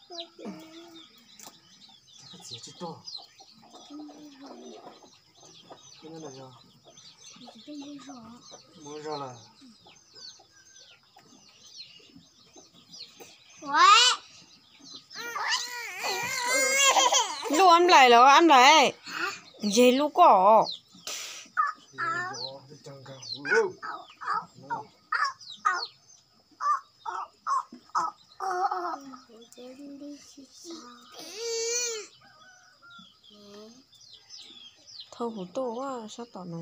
Txiav tsis tuaj. Muab zog lawm. Lub ab nplaim los ab nplaim, yog lub koj. Thauj huv tuaj sab tom no.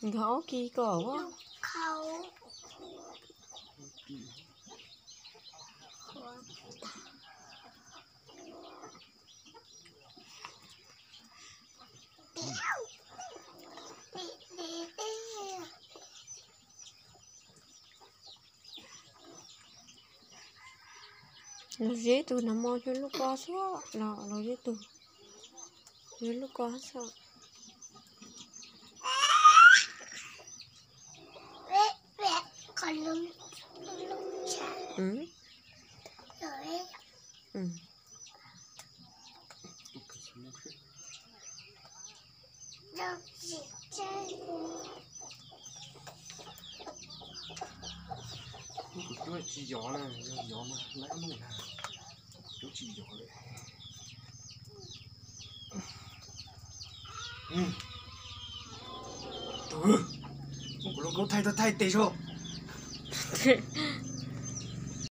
Nkawd ob kis kom. Los zeb tug nag hmo yog lub ko xwb, los zeb tug yog lub ko xwb. Kuv cuab tsis yog na, yog yog mas lab mus na, cuab tsis yog lawm. Tug, muab kuv lub kaub thaij tuaj thaij tes saib.